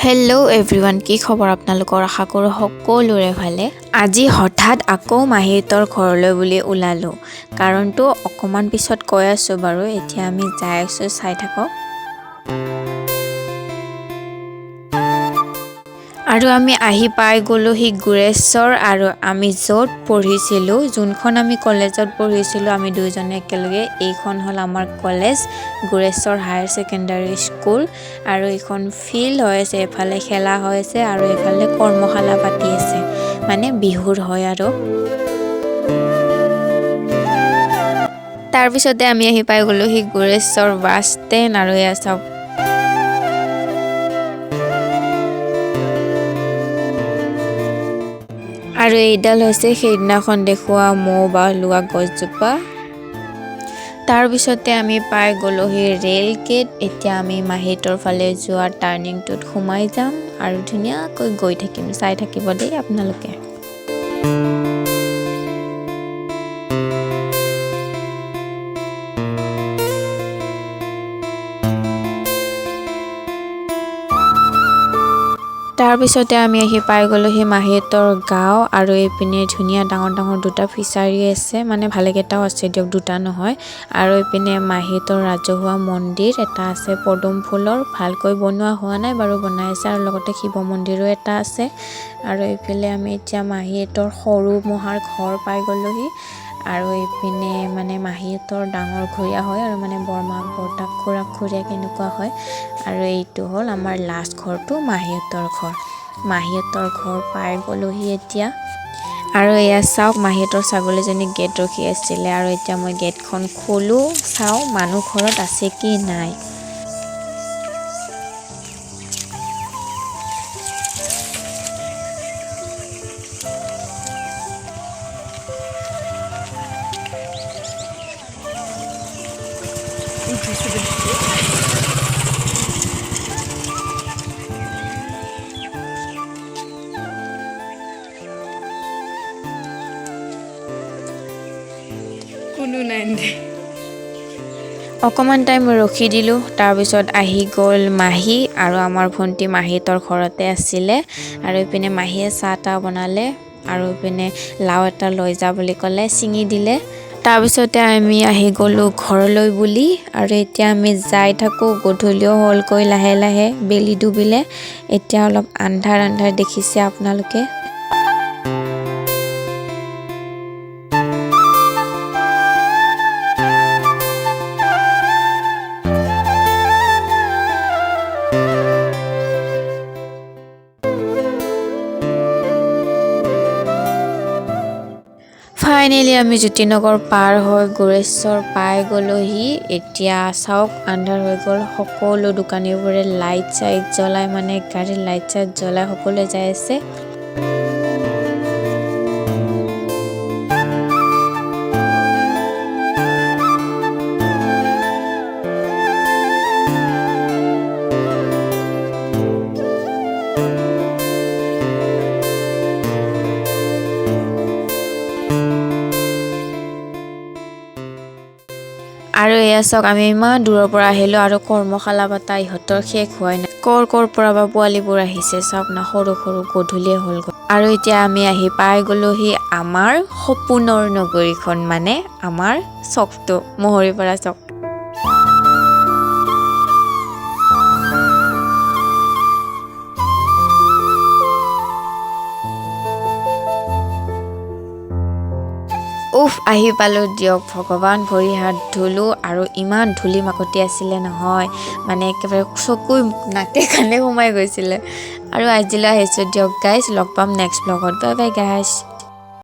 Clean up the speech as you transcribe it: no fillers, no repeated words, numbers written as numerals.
Hello' everyone, কি খবৰ আপোনালোকৰ? আশা কৰোঁ সকলোৰে ভালে। আজি হঠাৎ আকৌ মাহীহঁতৰ ঘৰলৈ বুলি ওলালোঁ। কাৰণটো অকণমান পিছত কৈ আছোঁ বাৰু। এতিয়া আমি যাই আছোঁ, চাই থাকক। আৰু আমি আহি পাই গ'লোহি গোৰেশ্বৰ। আৰু আমি য'ত পঢ়িছিলোঁ, যোনখন আমি কলেজত পঢ়িছিলোঁ আমি দুয়োজনে একেলগে, এইখন হ'ল আমাৰ college, Goreswar higher secondary school. আৰু এইখন ফিল্ড হৈ আছে, এফালে খেলা হৈ আছে আৰু এইফালে কৰ্মশালা পাতি আছে, মানে বিহুৰ হয়। আৰু তাৰপিছতে আমি আহি পাই গ'লোহি গোৰেশ্বৰ বাছ ষ্টেণ্ড। আৰু এয়া চাওক, আৰু এইডাল হৈছে সেইদিনাখন দেখুওৱা মৌ বাহ লোৱা গছজোপা। তাৰপিছতে আমি পাই গ'লোহি ৰেল গেট। এতিয়া আমি মাহীহঁতৰ ফালে যোৱা টাৰ্ণিংটোত সোমাই যাম আৰু ধুনীয়াকৈ গৈ থাকিম। চাই থাকিব দেই আপোনালোকে। তাৰপিছতে আমি আহি পাই গ'লোহি মাহীহঁতৰ গাঁও। আৰু এইপিনে ধুনীয়া ডাঙৰ ডাঙৰ দুটা ফিচাৰী আছে, মানে ভালেকেইটাও আছে দিয়ক, দুটা নহয়। আৰু এইপিনে মাহীহঁতৰ ৰাজহুৱা মন্দিৰ এটা আছে, পদুম ফুলৰ, ভালকৈ বনোৱা হোৱা নাই বাৰু, বনাই আছে। আৰু লগতে শিৱ মন্দিৰো এটা আছে। আৰু এইফালে আমি এতিয়া মাহীহঁতৰ সৰু মহাৰ ঘৰ পাই গ'লোহি। আৰু এইপিনে মানে মাহীহঁতৰ ডাঙৰ ঘৰীয়া হয়, আৰু মানে বৰমাক বৰতাক খুৰাক খুৰীয়েক এনেকুৱা হয়। আৰু এইটো হ'ল আমাৰ লাষ্ট ঘৰটো, মাহীহঁতৰ ঘৰ। মাহীহঁতৰ ঘৰ পাই গ'লোহি এতিয়া। আৰু এয়া চাওক, মাহীহঁতৰ ছাগলীজনী গেট ৰখি আছিলে। আৰু এতিয়া মই গেটখন খোলোঁ, চাওঁ মানুহ ঘৰত আছে কি নাই। কোনো নাই দে। অকণমান টাইম ৰখি দিলোঁ। তাৰপিছত আহি গ'ল মাহী আৰু আমাৰ ভণ্টি মাহীহঁতৰ ঘৰতে আছিলে। আৰু ইপিনে মাহীয়ে চাহ তাহ বনালে আৰু ইপিনে লাও এটা লৈ যা বুলি ক'লে, ছিঙি দিলে। তাৰপিছতে আমি আহি গ'লোঁ ঘৰলৈ বুলি। আৰু এতিয়া আমি যাই থাকোঁ, গধূলিও হ'লগৈ, লাহে লাহে বেলি ডুবিলে। এতিয়া অলপ আন্ধাৰ আন্ধাৰ দেখিছে আপোনালোকে। ফাইনেলি আমি জ্যোতিনগৰ পাৰ হৈ গোৰেশ্বৰ পাই গ'লোহি। এতিয়া চাওক, আন্ধাৰ হৈ গ'ল, সকলো দোকানীবোৰে লাইট চাইট জ্বলাই, মানে গাড়ীৰ লাইট চাইট জ্বলাই সকলোৱে যাই আছে। আৰু এয়া চাওক, আমি ইমান দূৰৰ পৰা আহিলোঁ আৰু কৰ্মশালা পাতা ইহঁতৰ শেষ হোৱাই নাই। কৰ কৰ পৰা বা পোৱালিবোৰ আহিছে চাওক না, সৰু সৰু, গধূলিয়ে হ'লগৈ। আৰু এতিয়া আমি আহি পাই গ'লোহি আমাৰ সপোনৰ নগৰীখন, মানে আমাৰ চকটো, মহৰিপাৰা চক। উফ, আহি পালোঁ দিয়ক ভগৱান। ভৰি হাত ধুলোঁ আৰু ইমান ধূলি মাকতি আছিলে নহয়, মানে একেবাৰে চকু নাকে কাণে সোমাই গৈছিলে। আৰু আজিলৈ আহিছোঁ দিয়ক গাইজ, লগ পাম নেক্সট ব্লগত। Bye bye guys.